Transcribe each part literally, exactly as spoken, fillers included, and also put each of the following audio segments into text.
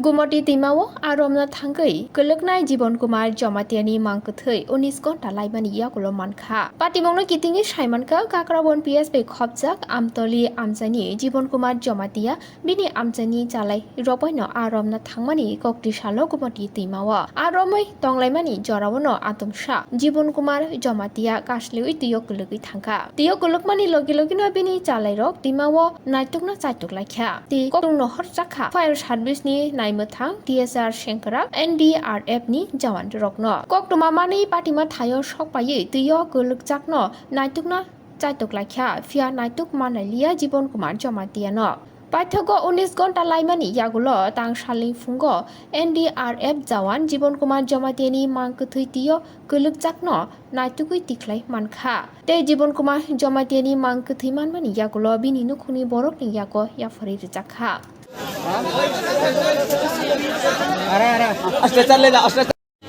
Gumoti twimao aa romna thangwi kwlwknai Jibon Kumar Jamatia ni mang kwthwi unis gonta laimani yagulo mankha. Patimungno kitingwi saimankha, Kakrabon P S bai khopjak Amtoli amchaini Jibon Kumar Jamatia bini amchaini chalai rokbaino aa romna thangmani kokti salo Gumoti twimao aa romwi tonglaimani joraono atomsa Jibon Kumar Jamatia kasliwi twio kwlwgwi thangkha. Twio kwlwkmani logi logino bini chalairok twimao naitukna chaituk laikha. Tei kokthumno horjakha fire service ni naimwthang T S R sengkrak N D R F ni jawan rokno. Koktwma manwi patima thaio sokpaiwi twio kwlwkjakno naitukna chaituk laikha, phiya naituk manlailiya Jibon Kumar Jamatia no. Paithago unis gonta laimani yagulo tang salni phungo N D R F jawan Jibon Kumar Jamatia ni mang kwthwi twio kwlwkjakno naitugwi tikhlai mankha. Tei Jibon Kumar Jamatia ni mang kwthwi manmani yagulo bini nukhungni borokni yago yapharwi rwjakha.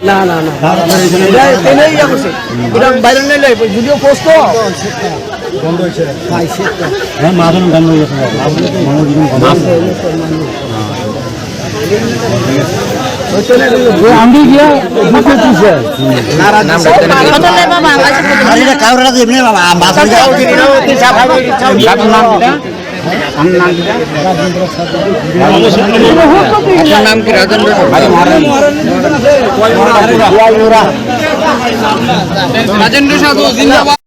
না, না, না। এটা এনে ইয়া করছে। এটা বাইরে নিয়ে যাই, ভিডিও পোস্ট তো। বন্ধ হয়েছে। হ্যাঁ, মাদন বন্ধ হয়ে গেছে। আমি গিয়া বুঝতে দিছে। আরে, এটা কারোর আগে এমনি বাবা, মাছ হয়ে যায়। আপনার নাম কিটা? আপনার নাম কি? রাজেন্দ্র সাধু। রাজেন্দ্র সাধু জিন্দাবাদ।